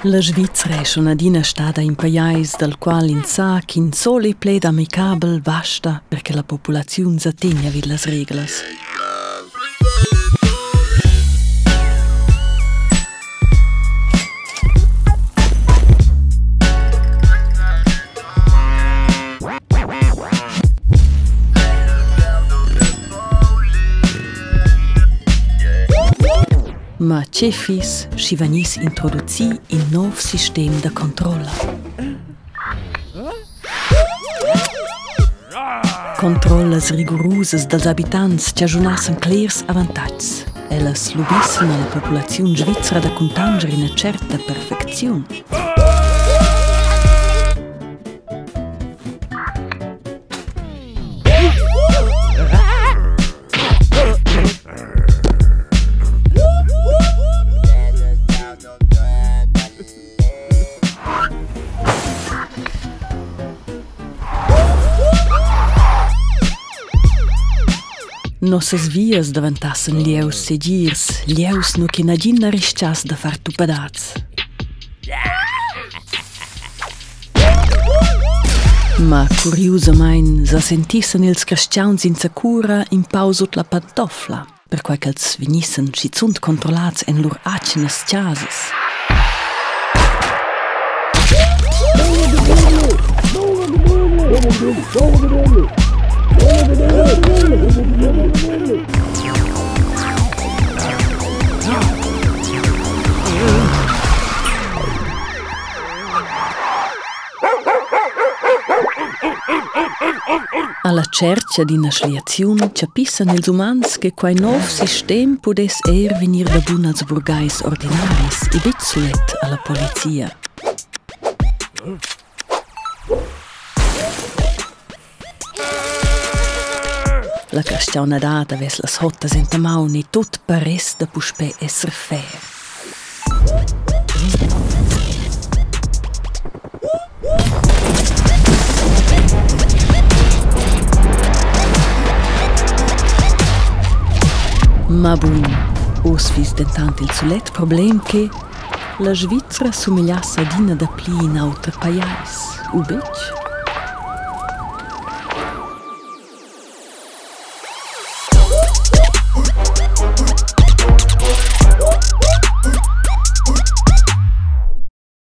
La Svizra è schon adina stada in pajais dal qual ins sa ch'in soli pled amicabel basta per che la populaziun sa tegna vid las reglas. Ma tge fiss, sch'i vegniss introducì in nov sistem da controlla? Controllas rigurusas dals abitants chaschunassan clers avantatgs. Ellas lubissan a la populaziun svizra da cuntanscher ina tscherta perfecziun. Nossas vias daventassan lieus segirs, lieus nu che nagin na rischass da far tuppadads. Ma curiusamain sa sentissan ils cristians insacura in pau sut la pantofla, perquai ch'els vegnissan schizunt controllads en lur atgnas chasas. Alla tschercha d'ina schliaziun chapissan ils umans che quai nov sistem pudess eir vegnir da bun als burgais ordinaris e betg sulet alla polizia. La carstgaunadad avess las hottas enta maun e tut paress da puspè esser fair. Ma bun, oz fiss dentant il sulet problem che la Svizra sumegliass adina dapli in auter pajais, u betg?